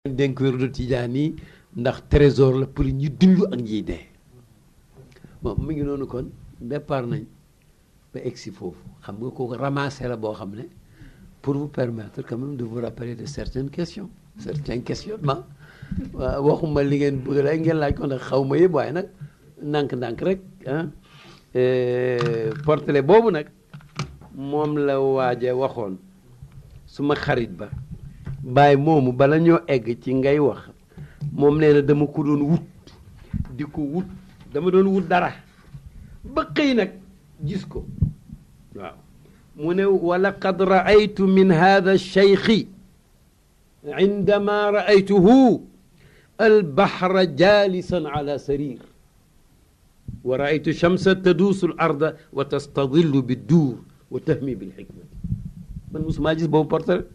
dénk wérdu tijaan yi ndax trésor la pour ñi dund ak ñiy dee bon mu ngi noonu kon départ nañ ba egsi foofu xam nga kooku ramassé la boo xam ne pour vous permettre quand même de vous rappeler de certains questionnements waaw waxuma li ngeen bëgg rek ngeen laaj ko ndax xaw ma yëpp waaye nag ndànk-ndànk rek portrait boobu nag moom la waaja waxoon suma xarit ba bàyyi moomu bala ñoo egg ci ngay wax moom nee na dama ko doon wut di ko wut dama doon wut dara ba xëy nag gis ko waaw mu ne wa laqad raaytu min hada cheikhi indama raaytuhu albahra jalisan ala sarir wa raaytu shamsa taduusu al arda wa tastadillu bidduur wa tahmi bilxikmati man mosumaa gis boobu portrait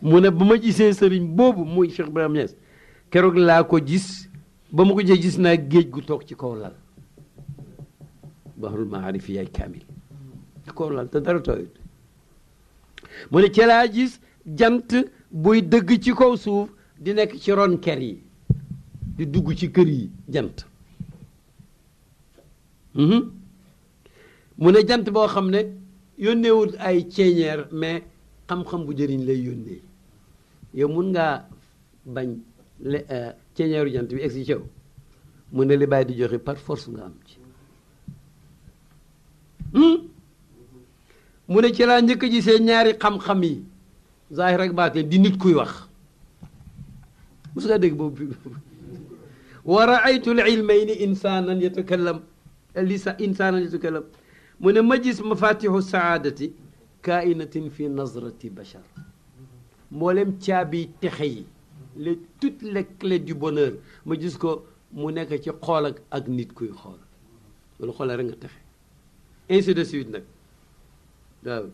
mu ne ba ma gisee sëriñ boobu muy Cheikh Ibrahima Niass keroog laa ko gis ba ma ko gis naa géej gu toog ci kaw lal bahrul maarif yaay kaamil ci kaw lal te dara tooyut mu ne ci laa gis jant buy dëgg ci kaw suuf di nekk ci ron ker yi di dugg ci kër yi jant mu ne jant boo xam ne yónneewul ay ceeñeer mais xam-xam bu jëriñ lay yónnee yow mun ngaa bañ ceeñeeru jant bi egsi ci yow mu ne li bàyyi di joxe par force nga am ci mu ne ci laa njëkk a gisee ñaari xam-xam yi zaahir ak baatin di nit kuy wax mos nga dégg boobu wa raaytu l ilmayni insanan yatakallam insanan yatakallam mu ne ma gis mafatihu saadati kainatin fi nazrati bachar mboolem caabi texe yi toutes les clés du bonheur ma gis ko mu nekk ci xool ak nit kuy xool loolu xoolee rek nga texe ainsi de suite nag waaw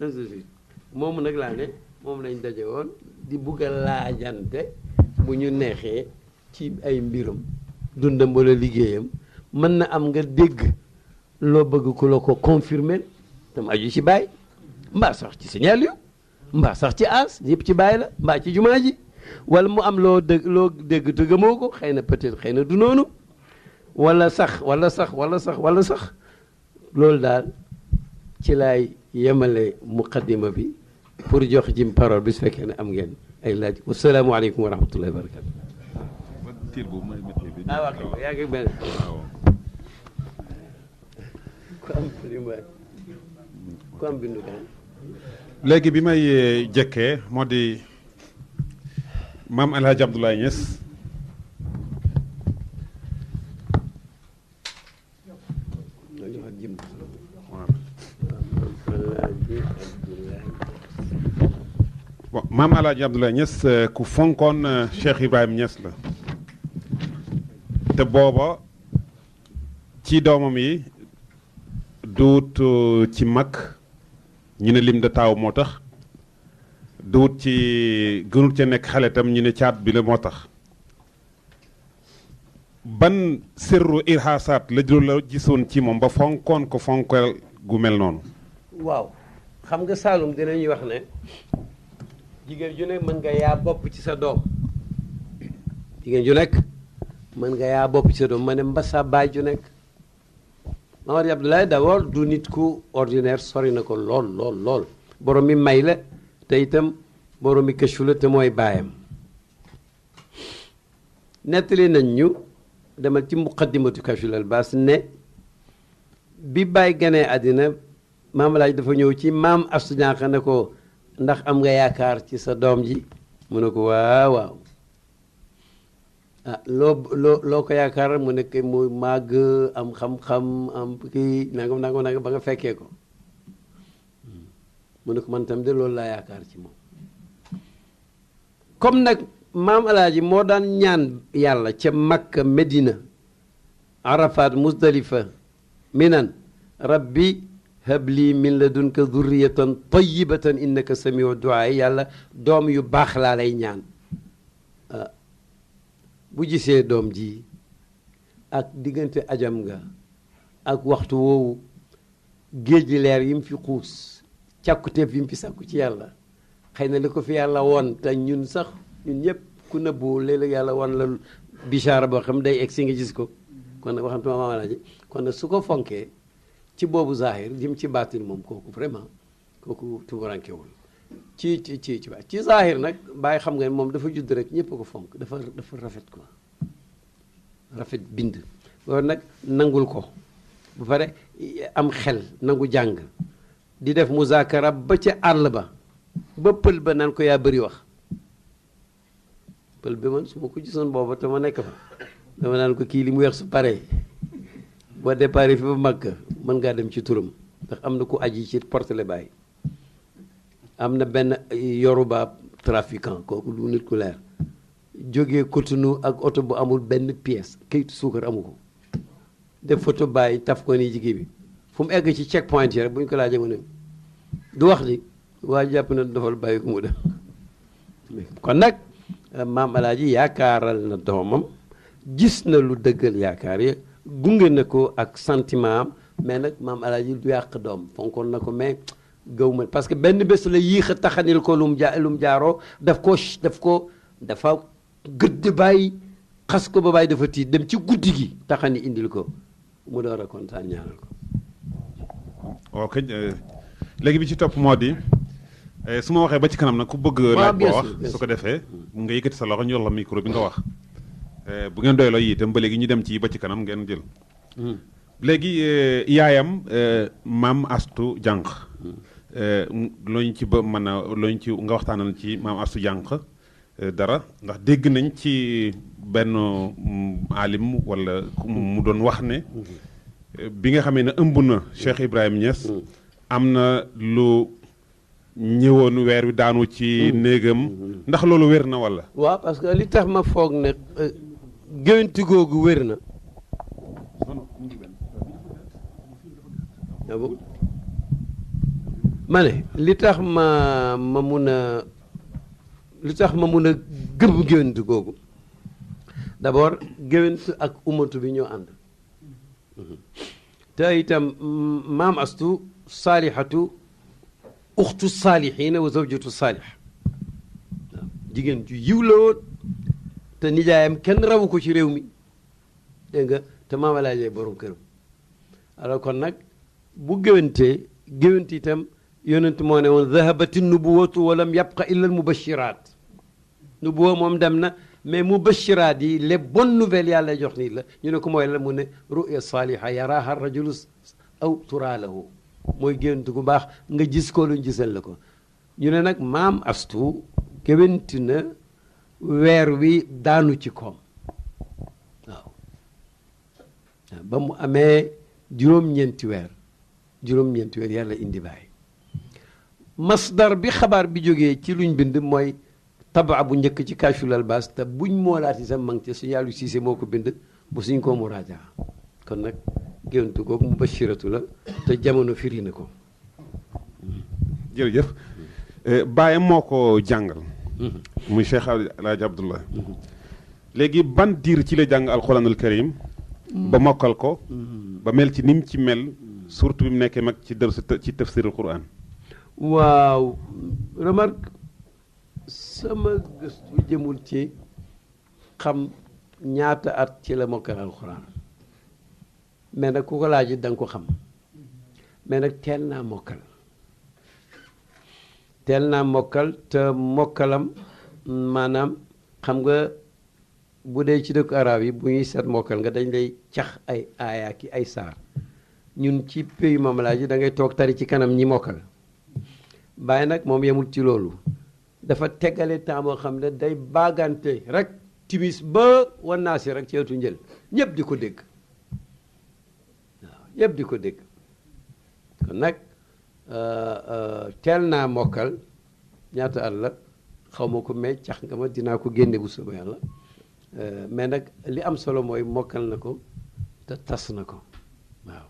ainsi de suite moomu nag laa ne moom lañ daje woon di bugg a laajante bu ñu neexee ci ay mbiram dundam wala liggéeyam mën na am nga dégg loo bëgg ku la ko confirmer tam aju ci Baay mbaa sax ci signal yu mbaa sax ci aas yëpp ci Baay la mbaa ci jumaa ji wala mu am loo dégg te gëmoo ko xëy na peut-être xëy na du noonu wala sax loolu daal ci laay yemale muqaddima bi pour jox jim parole bi su fekkee ne am ngeen ay laaj wasalaamualeykum wa rahmatullahi wa barakatu waaw yaa ngi benn ku am bindu kan léegi bi may jëkkee moo di maam El Hadj Abdoulaye Niass bon maam El Hadj Abdoulaye Niass ku fonkoon Cheikh Ibrahima Niass la te booba ci doomam yi duut ci mag ñu ne lim da taaw moo tax duut ci gënul ca nekk xale tam ñu ne caat bi la moo tax ban sirru irhaasaat la gisoon ci moom ba fonkoon ko fonkal gu mel noonu. waaw xam nga Saalum dinañuy wax ne jigéen ju nekk mën nga yaa bopp ci sa doom jigéen ju nekk mën nga yaa bopp ci sa doom ma ne mbasa baay ju nekk Mamady Abdoulaye d'abord du nit ku ordinaire sori na ko lool borom mi may la te itam borom mi këchu la te mooy baayam nettali nañ ñu demal ci muqaddimatu Kashful Albas ne bi Baay ganee àddina Maam Laaj dafa ñëw ci maam Astu Ñànq ne ko ndax am nga yaakaar ci sa doom ji mu ne ko waaw ah loo ko yaakaar mu nekk mu màgg am xam-xam am kii nangam ba nga fekkee ko mu ne ko man tam de loolu laa yaakaar ci moom comme nag maam alaaji moo daan ñaan yàlla ca Makka Medina Arafat Musdalifa Minan rabbi habli min ladunka dhurriyatan tayyibatan innaka samiu duaa yàlla doom yu baax laa lay ñaan bu gisee doom ji ak diggante ajam nga ak waxtu woowu géej gi leer yi mu fi xuus càkkuteef yi mu fi sàkku ci yàlla xëy na li ko fi yàlla woon te ñun sax ñun ñëpp ku nëbbu léeg-léeg yàlla woon la bichara boo xam day egg si nga gis ko kon nag waxantuma Maam Alaaji kon nag su ko fonkee ci boobu zahir jëm ci baatin moom kooku vraiment kooku tumurankewul ci zahir nag bàyyi xam nga moom dafa judd rek ñëpp ko fonk dafa rafet quoi rafet bind loolu nag nangul ko bu pare am xel nangu jàng di def muzaakara ba ca àll ba pël ba naan ko yaa bëri wax pël bi man su ma ko gisoon booba te ma nekk fa dama naan ko kii li mu weex su paree boo départ fi ba Makka mën ngaa dem ci turam ndax am na ku aji ci portele bàyyi am na benn yoruba trafiquant kooku lu nit ku leer jógee Cotonou ak oto bu amul benn pièce kayitu suukar amu ko def photo bàyyi taf ko nii jigéen bi fu mu egg ci check point yi rek bu ñu ko laajee mu ne du wax di waa jàpp na dafal bàyyi ko mu dem kon nag Maam Alaaji yaakaaral na doomam gis na lu dëggal yaakaar yi gunge na ko ak sentiment am mais nag Maam Alaaji du yàq doom fonkoon na ko mais gaw ma parce que benn bés la yéex a taxanil ko lu mu jaaroo dafa gëdd bàyyi xas ko ba bàyyi dafa tiit dem ci guddi gi taxani indil ko mu door a kontaan ñaanal ko. ok léegi bi ci topp moo di su ma waxee ba ci kanam nag ku bëgg laaj boo wax su ko defee nga yëkkati sa loxo ñu yor la micro bi nga wax bu ngeen doyloo yi itam ba léegi ñu dem ci ba ci kanam ngeen jël léegi yaayam maam Astu Jànq looñu ci ba mën a looñu ci nga waxtaanal ci maam Astu Jànq dara ndax dégg nañ ci benn alim wala mu doon wax ne bi nga xamee ne ëmb na Cheikh Ibrahima Niass am na lu ñëwoon weer wi daanu ci néegam ndax loolu wér na wala. waaw parce que li tax ma foog ne géwénti googu wér na ma ne li tax ma mun a gëm géwént googu d'abord géwént ak umatu bi ñoo ànd te itam maam Astu saalihatu uxtu saalihiina wa zawjatu saalih waaw jigéen ju yiw la woon te nijaayam kenn rawu ko ci réew mi dégg nga te Maam Alaaji borom këram alors kon nag bu géwént itam yonent moo ne woon dahabati nubuwatu walam yabqa illa al mubashiraat nubuwa moom dem na mais mubashiraat yi les bonnes nouvelles yàlla jox nit la ñu ne ko mooy la mu ne ruya saaliha yaraaha rajulu aw turaalahu mooy géwént gu baax nga gis ko luñ gisal la ko ñu ne nag maam Astu géwént na weer wi daanu ci koom waaw ba mu amee juróom-ñeenti weer yàlla indi bàyyi masdar bi xabaar bi jógee ci luñ bind mooy tabaa bu njëkk ci Kaashiful Albaas te buñ moolaat yi sax mang ci suñu yàllu siise moo ko bind bu suñ ko muraaja kon nag géwéntu googu mu bashiratu la te jamono firi na ko jërëjëf baayam moo ko jàngal muy Cheikh Alaaji Abdullah léegi ban diir ci la jàng alxuraanul karim ba mokkal ko ba mel ci nim ci mel surtout bi mu nekkee mag ci dër ci tafsirul quran waaw remarque sama gëstu jëmul ci xam ñaata at ci la mokkal alxuraan mais nag ku ko laaj da nga ko xam mais nag teel naa mokkal te mokkalam maanaam xam nga bu dee ci dëkku arab yi bu ñuy seet mokkal nga dañ lay cax ay aaya ki ay saar ñun ci pays Maam Alaaji da ngay toog tari ci kanam ñi mokkal Baay nag moom yemul ci loolu dafa teggale temps boo xam ne day baagante rek timis ba wan naa si rek ci wetu njël ñëpp di ko dégg waaw ñëpp di ko dégg kon nag teel naa mokkal ñaata at la xaw ma ko mais cax nga ma dinaa ko génne bu soobee yàlla mais nag li am solo mooy mokkal na ko te tas na ko waaw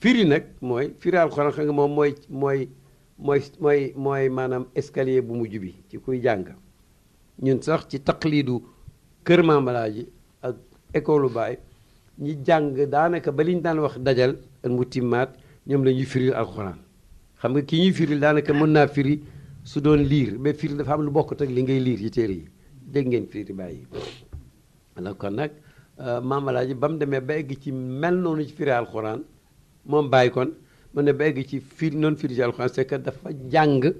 firi nag mooy firi alxuraan xam nga moom mooy maanaam escalier bu mujj bi ci kuy jàng ñun sax ci taqliidu kër Maam Alaaji ak école Baay ñi jàng daanaka ba liñ daan wax dajal ak mu timmaat ñoom la ñuy firi alxuraan xam nga ki ñuy firil daanaka mën naa firi su doon liir mais firi dafa am lu bokkut ak li ngay liir ci téere yi dégg ngeen firi bàyyi alors kon nag Maam Alaaji ba mu demee ba egg ci mel noonu ci firi alxuraan moom bàyyi kon mu ne ba egg ci firi noonu firi ci alxuraan c'est que dafa jàng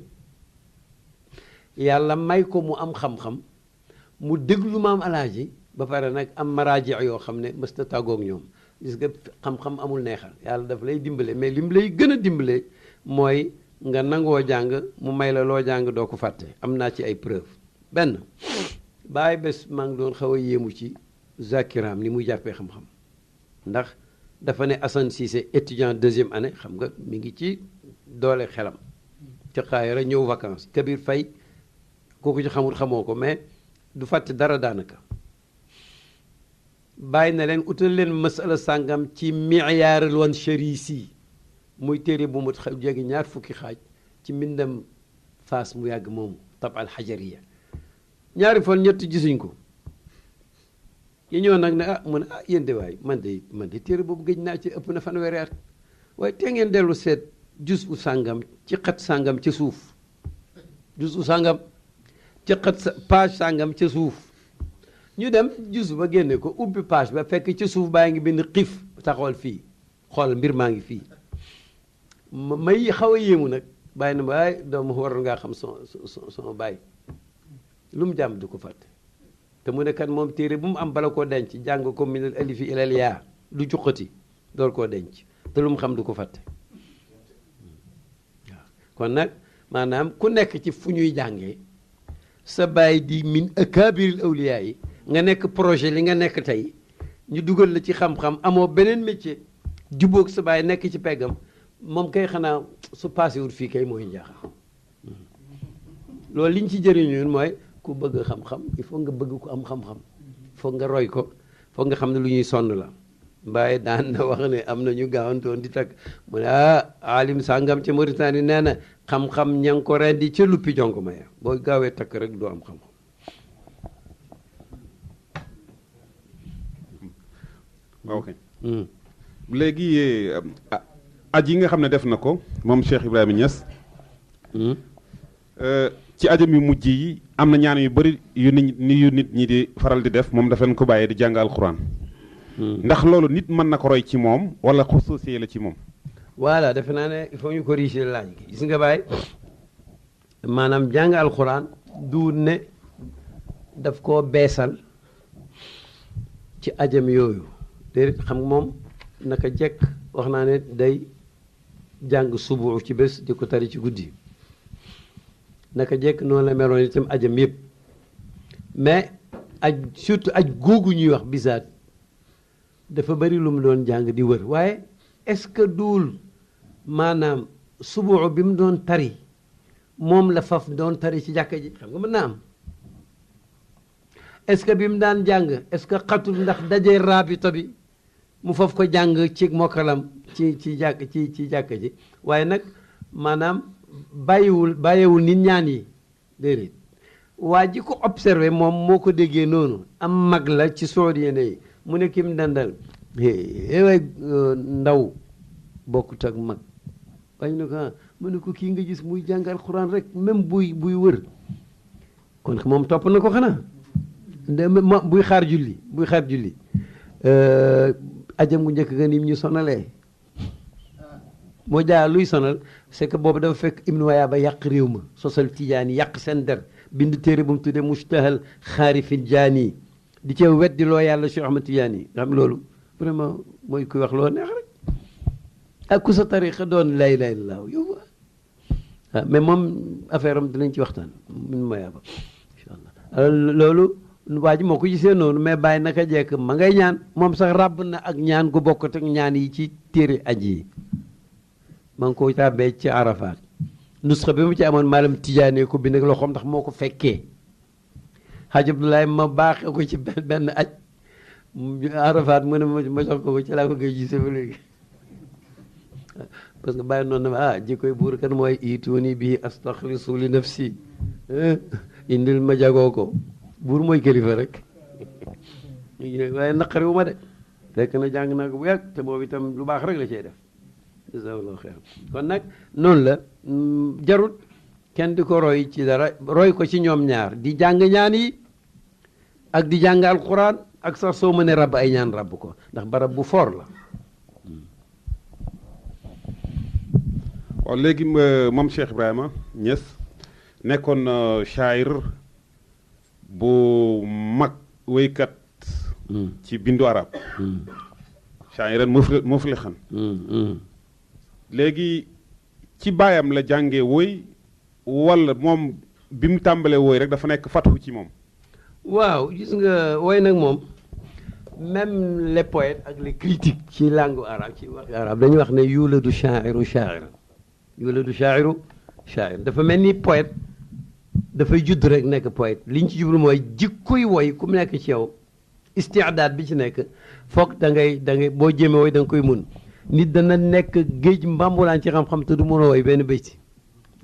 yàlla may ko mu am xam-xam mu déglu Maam Alaaji ba pare nag am maraaji yoo xam ne mës ta tàggoog ñoom gis nga xam-xam amul neexal yàlla daf lay dimbale mais lim lay gën a dimbale mooy nga nangoo jàng mu may la loo jàng doo ko fàtte am naa ci ay preuve benn bàyyi bés maa ngi doon xaw a yéemu ci zakiraam ni muy jàppee xam-xam ndax dafa ne Assane Cissé étudiant deuxième année xam nga mi ngi ci doole xelam ci Xaayara ñëw vacances Kabir Faye kooku ci xamul xamoo ko mais du fàtte dara daanaka bàyyi na leen utal leen masala sàngam ci miyaarul wan charisi muy téere bu mu jege ñaar fukki xaaj ci mbindam faas mu yàgg moomu tab al xajariya ñaari fan ñett gisuñ ko yi ñëw nag ne mu ne yéen de waay man de téere boobu gëj naa ci ëpp na fanweeri at waaye te ngeen dellu seet jus u sàngam ci xat sàngam ca suuf jus u sàngam ci xat page sàngam ca suuf ñu dem jus ba génne ko ubbi page ba fekk ci suuf baa ngi bind xiif taxawal fii xool mbir maa ngi fii may xaw a yéemu nag bàyyi na ma waaye doomu waroon ngaa xam sama bàyyi lu mu jàmm du ko fàtte te mu ne kat moom téere bu mu am bala koo denc jàng ko minal alifi ilal yaa du juqati door koo denc te lu mu xam du ko fàtte waaw kon nag maanaam ku nekk ci fu ñuy jàngee sa bàyyi di min akabiril awliya yi nga nekk projet li nga nekk tey ñu dugal la ci xam-xam amoo beneen métier jubóog sa bàyyi nekk ci peggam moom kay xanaa su passé wul fii kay mooy njaaxal loolu liñ ci jëriñu mooy ku bëgg xam-xam il faut nga bëgg ku am xam-xam foog nga roy ko foog nga xam ne lu ñuy sonn la Mbaye daan na wax ne am na ñu gaawantoon di takk mu ne alim sàngam ca Mauritanie nee na xam-xam ña ngi ko rendi ca luppi jonk ma ya boo gaawee takk rek doo am xam-xam. ok léegi aj yi nga xam ne def na ko moom Cheikh Ibrahima Niass ci ajam yu mujj yi am na ñaan yu bëri yu nit ñi di faral di def moom dafa leen ko bàyyee di jàng alxuraan ndax loolu nit mën na ko roy ci moom wala xusuusiyee la ci moom. voilà defe naa ne il faut ñu corriger laaj gi gis nga bàyyi maanaam jàng alxuraan du ne daf koo beesal ci ajam yooyu déedéet xam nga moom naka jekk wax naa ne day jàng subu ci bés di ko tari ci guddi naka jekk noonu la meloon itam ajam yëpp mais surtout aj googu ñuy wax bisaat dafa bari lu mu doon jàng di wër waaye est-ce que duul maanaam subu bi mu doon tari moom la faf doon tari ci jàkka ji xam nga mën naa am est-ce que bi mu daan jàng est-ce que xatul ndax dajee rabita bi mu faf ko jàng ci mokkalam ci jàkka ji waaye nag maanaam bàyyiwul nit ñaan yi déedéet waa ji ko observé moom moo ko déggee noonu am mag la ci soodiyéene yi mu ne kim dandal waay ndaw bokkut ak mag wañ ne ko mu ne ko kii nga gis muy jàng alxuraan rek même buy wër kon moom topp na ko xanaa buy xaar julli ajam gu njëkk ga nim ñu sonalee moo jaa luy sonal c'est que boobu dafa fekk Ibnu Waya ba yàq réew ma sosal tijaan yi yàq seen der bind téere bu mu tuddee mustahal xaarifin jaani di cee weddi loo yàlla Cheikh Ahmad Tijaan yi nga xam loolu vraiment mooy kuy wax loo neex rek ak ku sa tariqa doon laa ilaaha illallaah yow mais moom affaire am dinañ ci waxtaan Ibnu Waya ba incha allah loolu waa ji moo ko gisee noonu mais bàyyi naka jekk ma ngay ñaan moom sax ràbb na ak ñaan gu bokkut ak ñaan yi ci téere aji yi ma ngi ko tàbbee ci Arafat nusxa bi mu ci amoon maalam tijaanee ko bi nag loxoom ndax moo ko fekkee Hadj Abdoulaye ma baaxee ko ci benn aj Arafat mu ne ma jox ko ci laa ko koy gisee ba léegi parce que bàyyi noonu na jikkoy buur kan mooy ituuni bii astaxlisu li nafsi indil ma jagoo ko buur mooy kilifa rek waaye naqari wu ma de fekk na jàng naa ko bu yàgg te boobu itam lu baax rek la cay def jazakallahu xeyr kon nag noonu la jarut kenn di ko roy ci dara roy ko ci ñoom ñaar di jàng ñaan yi ak di jàng alquran ak sax soo mënee rabb ay ñaan rabb ko ndax barab bu foor la waaw léegi moom Cheikh Ibrahima Niass nekkoon shaayir bu mag wéykat ci bindu arab shaayiran muflixan léegi ci baayam la jàngee woy wala moom bi mu tàmbalee woy rek dafa nekk fatu ci moom waaw gis nga woy nag moom même les poètes ak les critiques ci langue arabe ci wax arabe dañuy wax ne yuladu shaa'iru shaa'iran yuladu shaa'iru shaa'iran dafa mel ni poète dafay judd rek nekk poète liñ ci jublu mooy jikkoy woy ku mu nekk ci yow istiadaat bi ci nekk foog da ngay boo jéemee woy da nga koy mun nit dana nekk géej mbambulaan ci xam-xam te du mën a woy benn béyti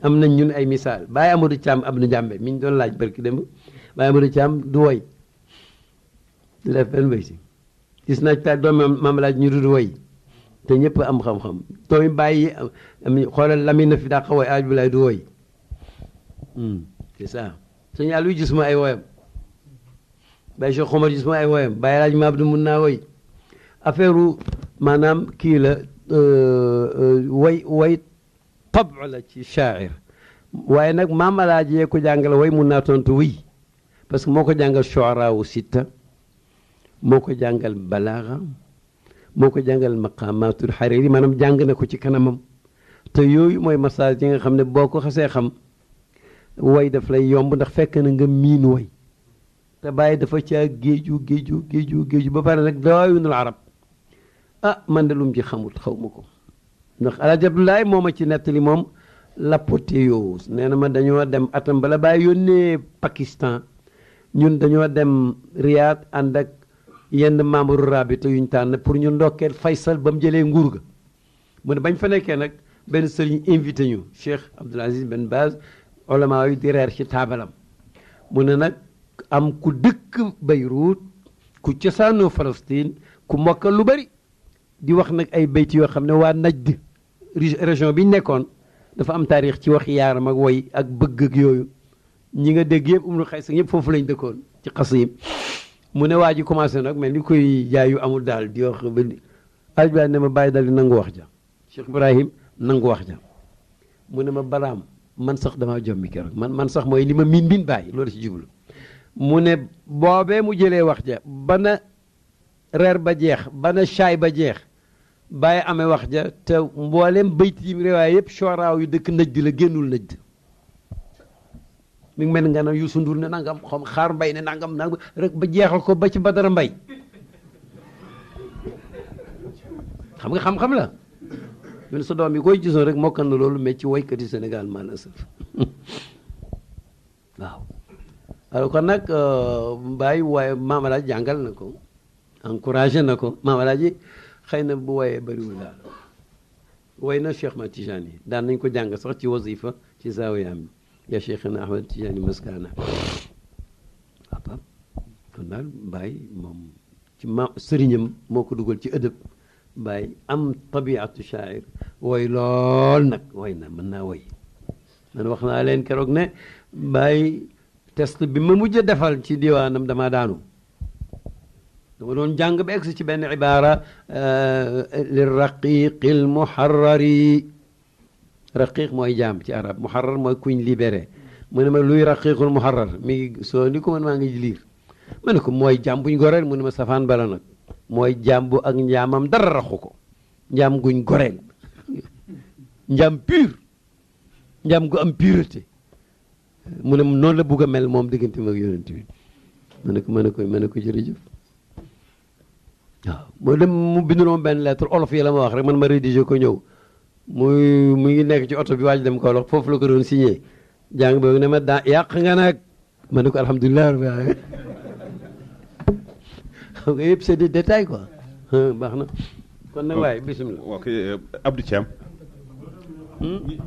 am nañ ñun ay misaal Baye Amadou Thiam Abdou Njàmbe mi ñu doon laaj barki démb Baye Amadou Thiam du woy du def benn béyti gis naa ci doom maam laaj ñu du woy te ñëpp am xam-xam doomi bàyyi xoolal Lamine fi daa woy aaj bi lay du woy c'est ça sëñ Aliou gis ma ay woyam Baye Cheikh Omar gis ma ay woyam Baye laaj ma Abdou mun naa woy affaire maanaam kii la way tab la ci shaa'ir waaye nag maam alaaji yee ko jàngale way mun naa tontu wi parce que moo ko jàngal shu'araa wu sitta moo ko jàngal balaaga moo ko jàngal maqaamaatul Hariri maanaam jàng na ko ci kanamam te yooyu mooy masaal yi nga xam ne boo ko xasee xam way daf lay yomb ndax fekk na nga miin way te bàyyi dafa caa géeju ba pare nag dawaayunul arab man de lu mu ci xamut xaw ma ko ndax Alaaji Abdoulaye moo ma ci nettali moom Lapoteo nee na ma dañoo dem atam bala bàyyi yónnee Pakistan ñun dañoo dem Riyad ànd ak yenn membre rabita yuñ tànn pour ñu ndokkeel Faysal ba mu jëlee nguur ga mu ne bañ fa nekkee nag benn sëriñ invité ñu Cheikh Abdoul Aziz Ben Baz olama yu di reer ci taabalam mu ne nag am ku dëkk Beyrouth ku cosaanoo Palestine ku mokkal lu bari di wax nag ay bayti yoo xam ne waa Najd région bi ñu nekkoon dafa am taarix ci wax yaaram ak woy ak bëgg ak yooyu ñi nga dégg yëpp Umru Xays ñëpp foofu lañ dëkkoon ci xas yi mu ne waa ji commencé nag mel ni koy jaay yu amul daal di wax ba aj ne ma bàyyi dal di nangu wax ja Cheikh Ibrahim nangu wax ja mu ne ma baraam man sax damaa jommi keroog man sax mooy li ma miin bàyyi loolu ci jublu mu ne boobee mu jëlee wax ja bana reer ba jeex bana shaay ba jeex bàyyi amee wax ja te mboolem bayt yi réewaay yëpp sooraaw yu dëkk Najd la génnul Najd mi ngi mel nga ne Youssou Ndour ne nangam xam xaar mbay ne nangam rek ba jeexal ko ba ci Badara Mbay xam nga xam-xam la ñun sa doom yi koy gisoon rek mokkal na loolu mais ci woykati Sénégal maa la sëf waaw alors kon nag Baye waaye Maam Alaaji jàngal na ko encouragé na ko Maam Alaaji xëy na bu woyee bëriwul daal woy na Cheikh Ma Tijani daan nañ ko jàng sax ci wasifa ci zawiyaam bi ya Cheikhna Ahmad Tijani maskana waaw kon daal Baye moom ci sëriñam moo ko dugal ci ëdëb Baye am tabiatu shaa'ir woy lool nag woy na mën naa woy man wax naa leen keroog ne Baye test bi ma mujj a defal ci diwaanam damaa daanu dama doon jàng ba egsi ci benn ibaara li raqiqi l muharrari raqiq mooy jaam ci arab muharrar mooy kuñ libéré mu ne ma luy raqiqul muharrar mi ngi soo ni ko man maa ngi liir ma ne ko mooy jaam buñ goreel mu ne ma safaan bala nag mooy jaam bu ak njaamam dara raxu ko njaam guñ goreel njaam pur njaam gu am pureté mu ne noonu la bugg a mel moom diggante mag yonent bi ma ne ko jërëjëf waaw moo dem mu binduloon benn lettre olof yi la ma wax rek man ma rédigé ko ñëw mu ngi nekk ci oto bi waaj dem Kaolack foofu la ko doon signé jàng boobu ne ma daa yàq nga nag ma ne ko alhamdulilah rabbil alamin xam nga yëpp c'est des détails quoi baax na kon nag waaye bisimilah. ok Abdou Thiam.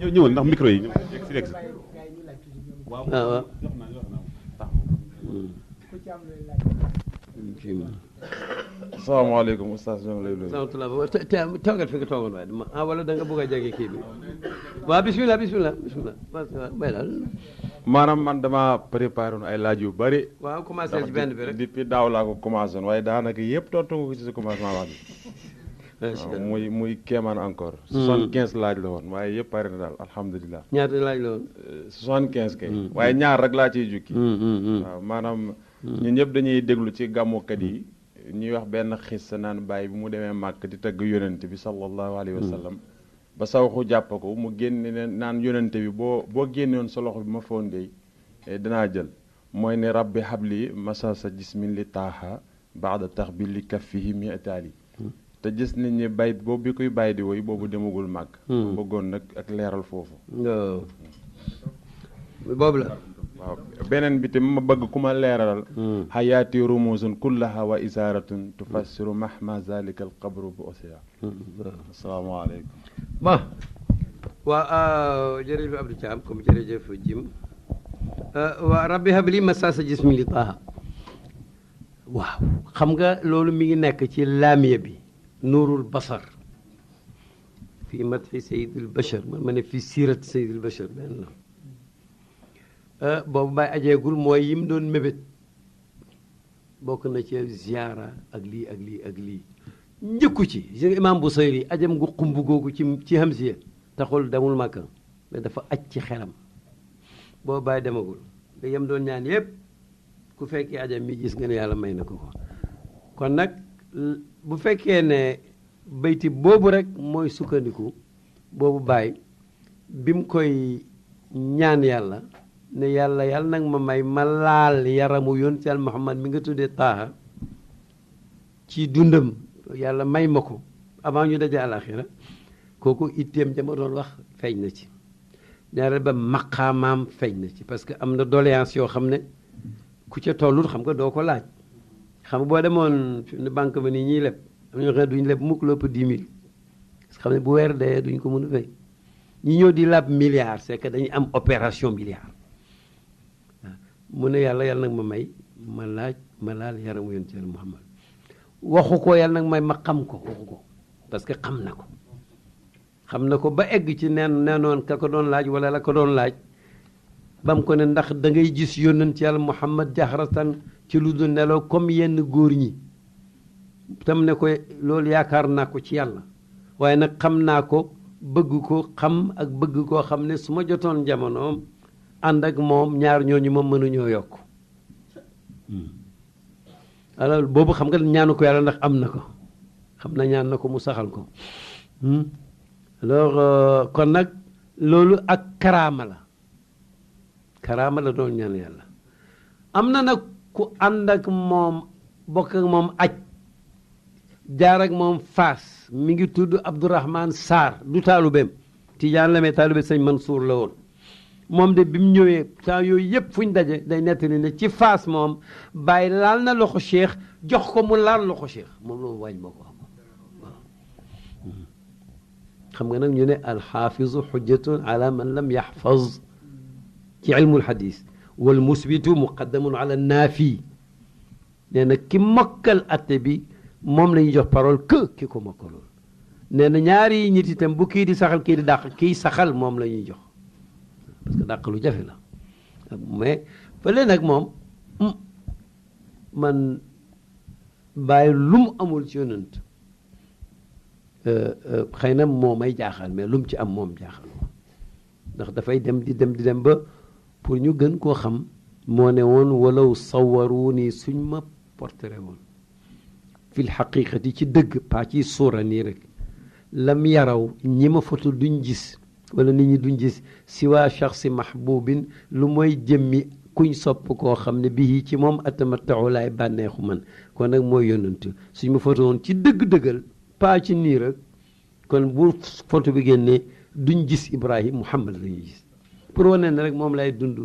ñëwal ndax micro yi waaw waaw. asalaamaaleykum oustaz ñoo ngi lay nuyu. salaamaaleykum toogal fi nga toogoon waaye wala da nga bëgg a jege kii bi waaw bismillah bay daal maanaam man dama préparé woon ay laaj yu bëri. waaw commencé ci benn bi rek depuis daaw laa ko commencé woon waaye daanaka yëpp tontu nga ko ci sa commencement wax bi. muy kéemaan encore. 75 laaj la woon waaye yëpp pare na daal alhamdulilah. ñaata laaj la woon. 75 kay. waaye ñaar rek laa ciy jukki. waaw maanaam. ñun ñëpp dañuy déglu ci gàmmukat yi ñuy wax benn xis sa naan bàyyi bi mu demee màkk di tagg yonent bi sallallahu alayhi wa sallam ba sawxu jàpp ko mu génne ne naan yonent bi boo génnewoon sa loxo bi ma foon dey danaa jël mooy ne rabbi habli masa sa jismin li taaxa baada tax bi li kaffihi mi itaali te gis nañ ni bay boobu bi koy bàyyi di woy boobu demagul màkk bëggoon nag ak leeral foofu boobu la waaw beneen bi tamit ma bëgg ku ma leeralal xayaati rumusun kullaha wa isaaratun tufassiru mahma zalika al qabru bu osiya asalaamaaleykum bon waaw jërëjëf Abdou Thiam comme jërëjëf Jim waa rabbi habli masasa jismi li taaha waaw xam nga loolu mi ngi nekk ci laamiya bi nuurul basar fii madxi sayidul bachar man ma ne fii siirat sayidul bachar benn la boobu bay ajeegul mooy yim doon mébét bokk na ci ziyaara ak lii ak lii ak lii njëkku ci imam Busayri ajam gu xumb googu ci Hamsiya taxul demul Makka mais dafa aj ci xelam boobu bay demagul da yem doon ñaan yépp ku fekkee ajam mi gis nga ne yàlla may na ko ko kon nag bu fekkee ne bayti boobu rek mooy sukkandiku boobu bay bi mu koy ñaan yàlla ne yàlla nag ma may ma laal yaramu yoon ci al Muhammad mi nga tuddee taaha ci dundam yàlla may ma ko avant ñu daje àlaxira kooku itteem jama doon wax feeñ na ci ñaareel ba maqaamaam feeñ na ci parce que am na doléance yoo xam ne ku ca tollut xam nga doo ko laaj xam nga boo demoon fi ne banque ba nii ñiy leb am ñoo xam ne duñ leb mukk lu ëpp 10 000 parce que xam ne bu weer dee duñ ko mën a fay ñi ñëw di lab milliard c'est que dañuy am opération milliard mu ne yàlla nag ma may ma laal yaramu yoon ci Muhammad waxu ko yàlla nag may ma xam ko waxu ko parce que xam na ko ba egg ci neenoon ka ko doon laaj wala la ko doon laaj bam ko ne ndax da ngay gis yónnent ci yàlla Muhammad jaxratan ci lu dul nelaw comme yenn góor ñi tam ne ko loolu yaakaar naa ko ci yàlla waaye nag xam naa ko bëgg ko xam ak bëgg koo xam ne su ma jotoon jamonoom ànd ak moom ñaar ñooñu moom mënuñoo yokk alors boobu xam nga ñaanu ko yàlla ndax am na ko xam na ñaan na ko mu saxal ko alors kon nag loolu ak karaama la doon ñaan yàlla am na nag ku ànd ak moom bokk ak moom aj jaar ak moom Faas mi ngi tudd Abdourahman Sarr du taalubeem Tijaan la mais taalube sëñ Mansour la woon moom de bi mu ñëwee temps yooyu yëpp fu ñu daje day nettali ne ci Faas moom bàyyi laal na loxo Cheikh jox ko mu laal loxo Cheikh moom loolu wàññi moo ko am waaw xam nga nag ñu ne alxaafizu xujjatun ala man lam yaxfaz ci ilmul xadis wal musbitu muqaddamun ala naafi nee na ki mokkal atte bi moom la ñuy jox parole que ki ko mokkaloon nee na ñaari nit itam bu kii di saxal kii di dàq kii saxal moom la ñuy jox parce que dàq lu jafe la mais fële nag moom man bàyyi lu mu amul ci yonent xëy na moo may jaaxal mais lu mu ci am moom jaaxal ndax dafay dem di dem ba pour ñu gën koo xam moo ne woon walaw sawaru nii suñ ma portrait woon fil xaqiqati ci dëgg pas ci suura nii rek lam yaraw ñi ma foto duñ gis wala nit ñi duñ gis si waa shaxsi mahbubin lu mooy jëmmi kuñ sopp koo xam ne bii ci moom atamattau laay bànneexu man kon nag mooy yonantu suñ ma foto woon ci dëgg-dëggal pas ci nii rek kon bu photo bi génnee duñ gis Ibrahim Muhammad la ñuy gis pour wane ne rek moom lay dund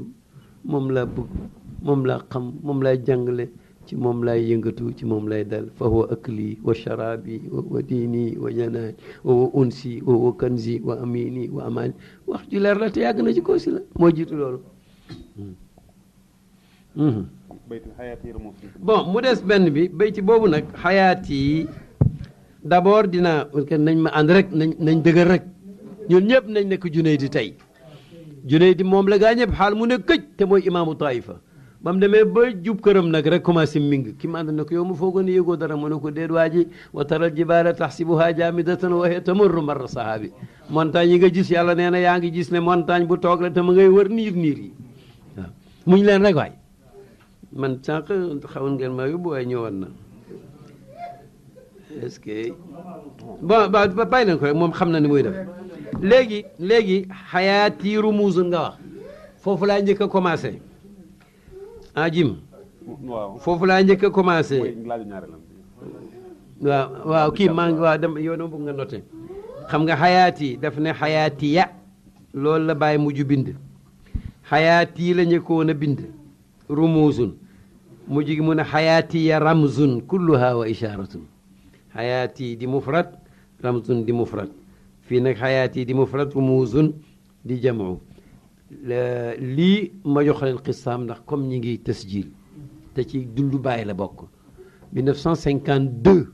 moom laa bëgg moom laa xam moom lay jàngale ci moom lay yëngatu ci moom lay dal fa huwa akli wa sharabi wa diini wa janaani wa unsi wa kanzi wa amini wa amaani wax ju leer la te yàgg na ci koosi la moo jiitu loolu bon mu des benn bi bayti boobu nag xayaat yi d'abord dinaa nañ ma ànd rek nañ dëgër rek ñun ñëpp nañ nekk Junayd tey Junayd moom la gaa ñëpp xaal mu ne këj te mooy imaamu Taifa ba mu demee ba jub këram nag rek commencé ming ki ma ànd na ko yow mu foogoon ne yëgoo dara mu ne ko déet waa ji wa taral jibaala taxsibuha jaamidatan wa hiya tamurru marra sahaabi montagne yi nga gis yàlla nee na yaa ngi gis ne montagne bu toog la te ma ngay wër niir yi waaw muñ leen rek waay man sànq xawoon ngeen ma yóbbu waaye ñëwoon na est-ce que bon ba bàyyi leen ko rek moom xam na ni muy def léegi xayaati rumuusun nga wax foofu laa njëkk a commencé jim foofu laa njëkk a commencé waaw kii maa ngi waaw dem yow dama bëgg nga noté xam nga xayaati daf ne xayaati ya loolu la bàyyi mujj bind xayaati la njëkkoon a bind rumuusun mujj gi mu ne xayaati ya ramzun kulluha wa isharatun xayaati di mufrad ramzun di mufrad fii nag xayaati di mufrad rumuusun di jamu lii ma jox leen xisaam ndax comme ñi ngi tasjil te ci dundu bàyyi la bokk 1952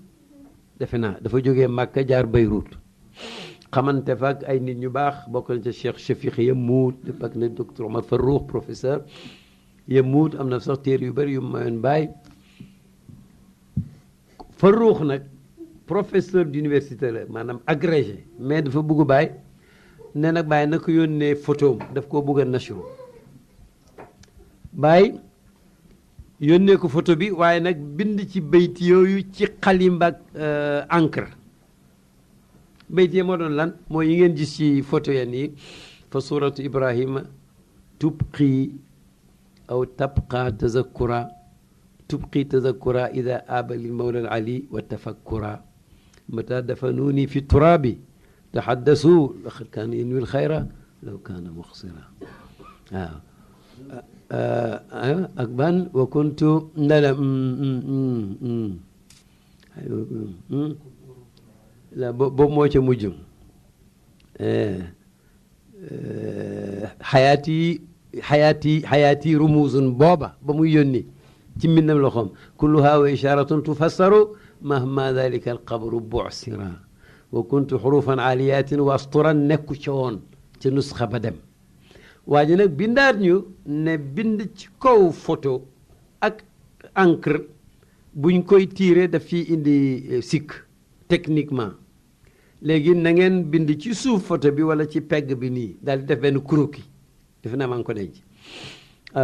defe naa dafa jógee Màkka jaar Beyrouth xamante fa ak ay nit ñu baax bokk nañ ca Cheikh Shafiq Yamout ak na docteur Omar Farouk professeur Yamout am na sax téere yu bëri yu mayoon bàyyi Farouk nag professeur d'université la maanaam agrégé mais dafa bugg bàyyi ne nag bàyyi na ko yónnee photo daf koo bugg a nashru bàyyi yónnee ko photo bi waaye nag bind ci bayt yooyu ci xalim ak encre bayt yi moo doon lan mooy yi ngeen gis ci photo ya nii fa suratu ibrahima tubqi aw tabqa tazakkura ida aba lil mawla al ali wa tafakkura mata dafanuuni fi turabi taxaddasu laqad kaana yanwi lxayra law kaana muxsira waaw ak ban wa kuntu ndala la boobu moo ca mujj xayaati rumuusun booba ba muy yónni ci mbindam loxoom kulluha wa isharatun tufassaru mahma dalika alqabru bu'sira wa kuntu xurufan aliyatin wa asturan nekku ca woon ca nusxa ba dem waa ji nag bindaat ñu ne bind ci kaw photo ak encre buñ koy tiire daf fi indi sikk techniquement léegi na ngeen bind ci suuf photo bi wala ci pegg bi nii daal di def benn croquis defe naa maa ngi ko denc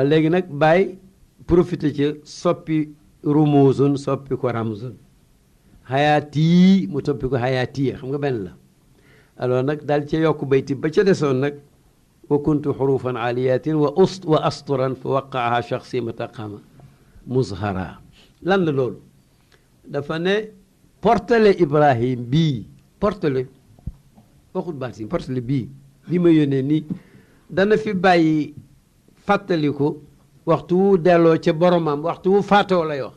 léegi nag bàyyi profité ci soppi rumuusun soppi ko ramzun xayaati mu toppi ko xayaatiya xam nga benn la alors nag daal ci yokk bayti ba ca desoon nag wa kuntu xurufan aliyatin wa asturan fa waqaaha shaxsi mataqama muzhara lan la loolu dafa ne portele Ibrahim bii portele waxut baatin portele bii ma yónnee nii dana fi bàyyi fàttaliku waxtu wu delloo ca boromam waxtu wu faatoo lay wax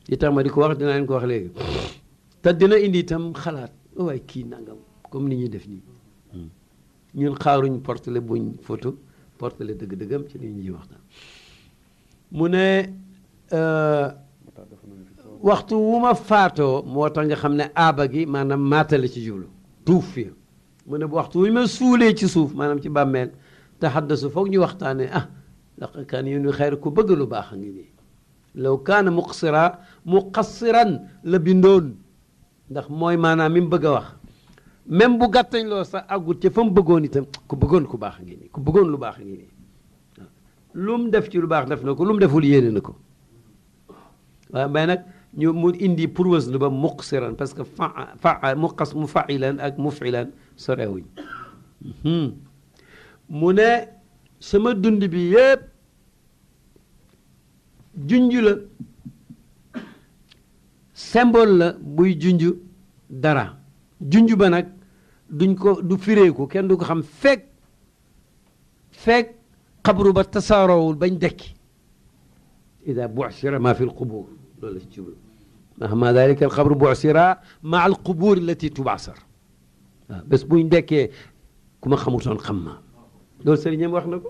li tax ma di ko wax dinaa leen ko wax léegi te dina indi itam xalaat waaye kii nangam comme ni ñuy def nii ñun xaaruñ portele buñ photo portele dëgg-dëggam ci li ñuy waxtaan mu ne waxtu wu ma faatoo moo tax nga xam ne aaba gi maanaam maatale ci jublu tuuf fi mu ne bu waxtu wu ma suulee ci suuf maanaam ci bàmmeel te xaddasu foog ñu waxtaane laqad kaana yanwi xayra ku bëgg lu baax a ngi nii law kaana muqassiran la bindoon ndax mooy maanaam mi mu bëgg a wax même bu gàttañ loo sax àggut ca fa mu bëggoon itam ku bëggoon ku baax a ngi nii ku bëggoon lu baax a ngi nii lu mu def ci lu baax def na ko lu mu deful yéene na ko waaye mais nag ñu mu indi pour wasnu ba muqsiran parce que mufa'ilan ak mufilan sorewuñ mu ne sama dund bi yépp junj la symbole la buy junj dara junj ba nag du fireeku kenn du ko xam fekk xabru ba tasaaroowul bañ dekki ida bu'sira ma fi lqubur loolu la ci jublu mahma dalika alxabru bu'sira ma alqubur allati tubasar waaw bés buñ dekkee ku ma xamutoon xam ma loolu sëriñam wax na ko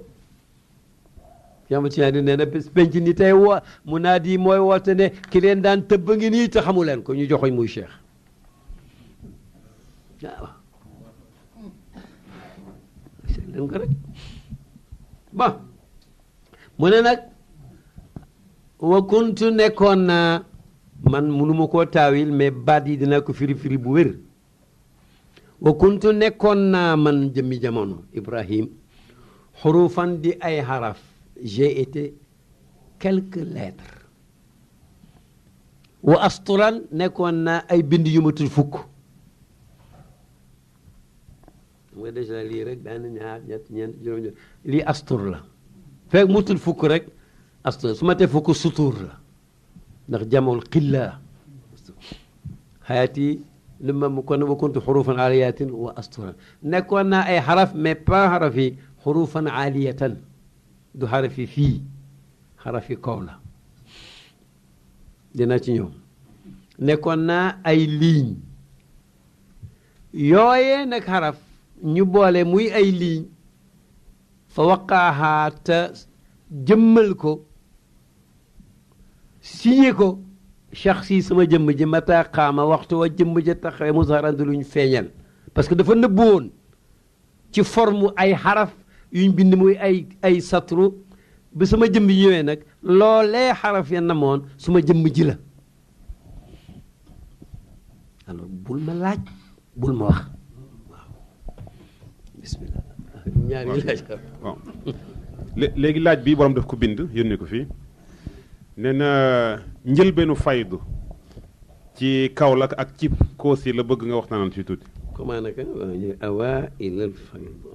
Cheikh Tidiane nee na bés penc ni tey woo mu naa di mooy woote ne ki leen daan tëbb ngi nii te xamu leen ko ñu joxoñ muy Cheikh waaw seet leen ko rek bon mu ne nag wa kuntu nekkoon naa man munuma koo taawil mais baat yi dina ko firi bu wér wa kuntu nekkoon naa man jëmmi jamono Ibrahim xurufan di ay xaraf j'ai été quelques lettres wa asturan nekkoon naa ay bind yu matul fukk nga déjà lii rek benn ñaar ñett ñeent juróom lii astur la fekk mutul fukk rek astur su ma tee fukk sutur la ndax jamul xilla xayaati li ma mu kon wa kuntu xurufan aliyatin wa asturan nekkoon naa ay xaraf mais pas xaraf yi xurufan aliyatan du xaraf yi fii xaraf yi kaw la dina ci ñëw nekkoon naa ay ligne yooyee nag xaraf ñu boole muy ay ligne fa waqaaxaa te jëmmal ko signé ko shaxsi sama jëmm ji mata xaama waxtu wa jëmm ja taxawee musaran luñ feeñal parce que dafa nëbbu woon ci forme ay xaraf yuñ bind muy ay satru bi sama jëmm ji ñëwee nag loolee xaraf ya namoon suma jëmm ji la alors bul ma laaj bul ma wax waaw bismillah ñaari laaj waaw léegi laaj bi borom daf ko bind yónnee ko fii nee na njëlbeenu faydu ci Kaolack ak ci Kossy la bëgg nga waxtaanal ci tuuti. comment naka awa ilal faydu